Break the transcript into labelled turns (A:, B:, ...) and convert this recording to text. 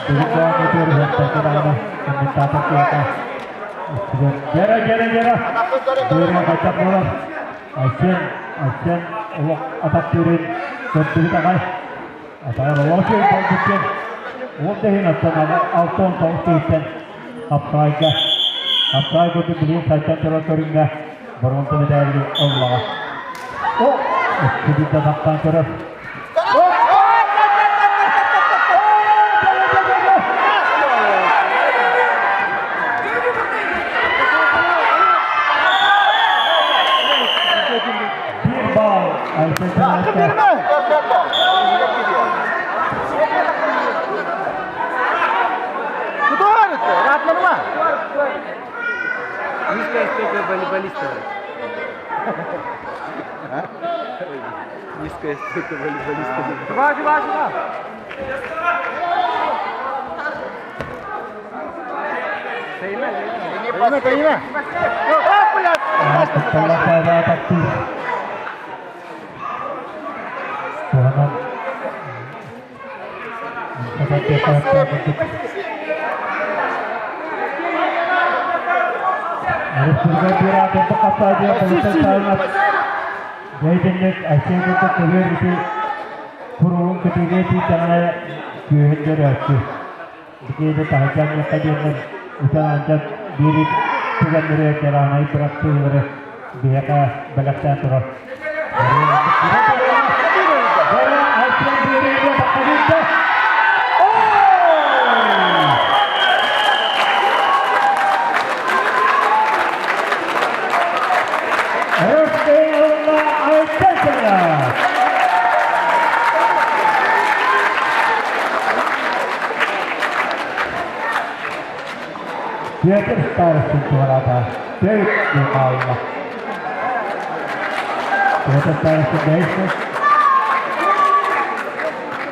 A: Бүгүн түөрүһүөхтэргэ даҕаны комментатор киһиэхэ Дьэрэ, дьэрэ, дьэрэ! Дьиэрэ хайдах буолар? Айсен, Айсен олох атахтыырын көрдүбүт аҕай. Атаҕар олох үчүгэй буолбут диэн. Ол да иһин оттон 69 киһиттэн хапсаҕайга хапсаҕай курдук билигин сайдан турар көрүҥҥэ боруонса мэдээлли ыллаҕа. О, өссө биирдэ атахтаан көрөр. Биир баал Айсен Сергеевичка.
B: Низкая стойка волейболиста. Низкая стойка волейболиста.
C: Сюда, сюда, сюда!
D: Кайна, кайна!
A: Кутталлаах таптыыр. Туһанан Республика Пираты хапсаадьа полицай Бэйдэнник Айсен кытта көбүөр ити куругун көтүүгэ тиийдэҕинэ күөһүн дьөрөөччү. Бикиэдэ таһырдьа анньыахха диэннэр ытан анчан биири түгэннэри кэрээнэй бырахтыылары биһиэхэ бэлэхтээн турар. Айсен биэриигэ таххабыта. Петр Старостин туораата төрүт хаалла. Петр Старостин бэйсэ.